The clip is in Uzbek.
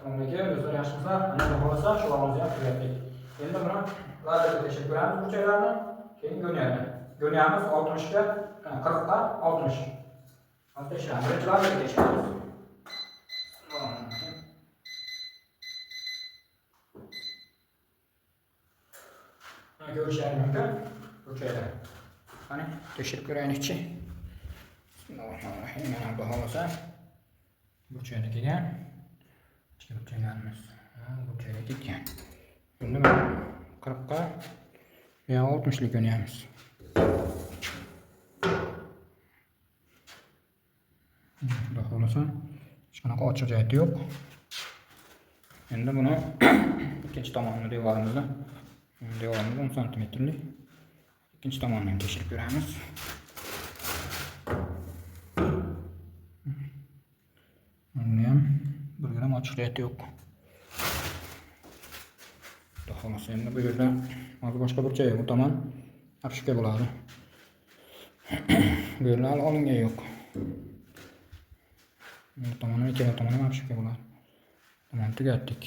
Assalomu alaykum, do'stlar, yaxshimisizlar? Mana xudo xohlasa shu vaqtimizni ham tugatdik. Endi buni lazerda tekshirib ko'ramiz burchaklarni, keyin go'nyani. Go'nyamiz 60 ga, 40 ga 60. Hozir tekshiramiz. Birinchi lazerda tekshiramiz. Mana ko'rishlaring mumkin burchaklar. Qani, tekshirib ko'raylikchi. Bismillahirrohmanirrohim. Mana xudo xohlasa burchakda kelgan. Ichki burchaklarimiz burchakda ketgan. Endi mana 40 ga bu yog'i 60 lik o'ynaymiz. Xudo xohlasa hech qanaqa ochiq jihati yo'q. Endi buni ikkinchi tomonini devorimizda, devorimiz 10 santimetrlik. Ikkinchi tomonini ham tekshirib ko'ramiz. Buni ham 1 gram ochiq jihati yo'q. Xudo xohlasa endi bu yerda hozir boshqa burchak yo'q, bu tomon обшивка bo'ladi. Bu yerlar hali olingan yo'q. Bu tomoni, ikkala tomoni ham обшивка bo'ladi. Tamom, tugatdik.